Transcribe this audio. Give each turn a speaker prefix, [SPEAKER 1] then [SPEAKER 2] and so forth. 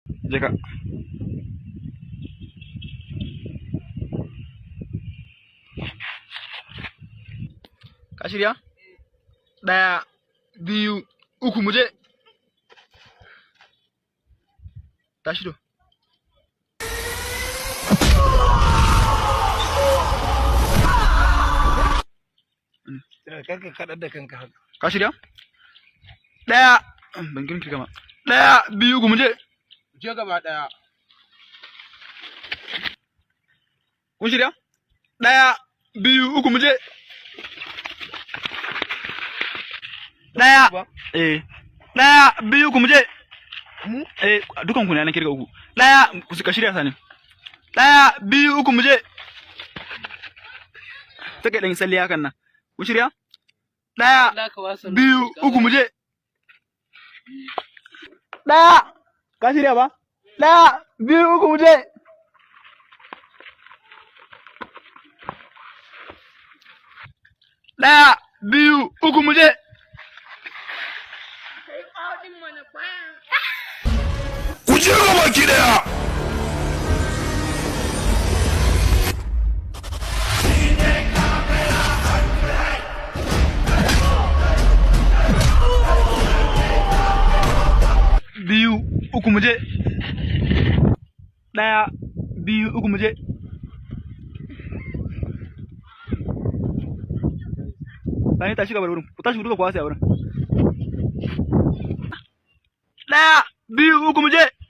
[SPEAKER 1] Je ka. Ka shirya? Ɗaya, biyu, uku, mu je. Tashi to.
[SPEAKER 2] Karka kaɗar da kanka haka.
[SPEAKER 1] Ka shirya? Ɗaya, ban girki gama. Ɗaya, biyu, uku, mu je.
[SPEAKER 2] Je gaba ɗaya.
[SPEAKER 1] Kun shirya? Ɗaya, biyu, uku, mu je. Ɗaya, eh. Ɗaya, biyu, uku, mu je.
[SPEAKER 2] Mu?
[SPEAKER 1] Eh, dukan ku ne na kirga uku. Ɗaya, ku ka shirya sani. Ɗaya, biyu, uku, mu je. Take ɗan tsalle hakan nan. Kun shirya? Ɗaya, biyu, uku, mu je. Ɗaya, ka shirya ba? Ɗaya, biyu, uku, mu je. Ɗaya, biyu, uku, mu je.
[SPEAKER 3] Ku je gaba ki daya.
[SPEAKER 1] Biyu, uku, mu je. Ɗaya, biyu, uku, mu je. Sani, tashi gaba da wurin. Ku tashi ku duka ku wasa a wurin. Ɗaya, biyu, uku, mu je.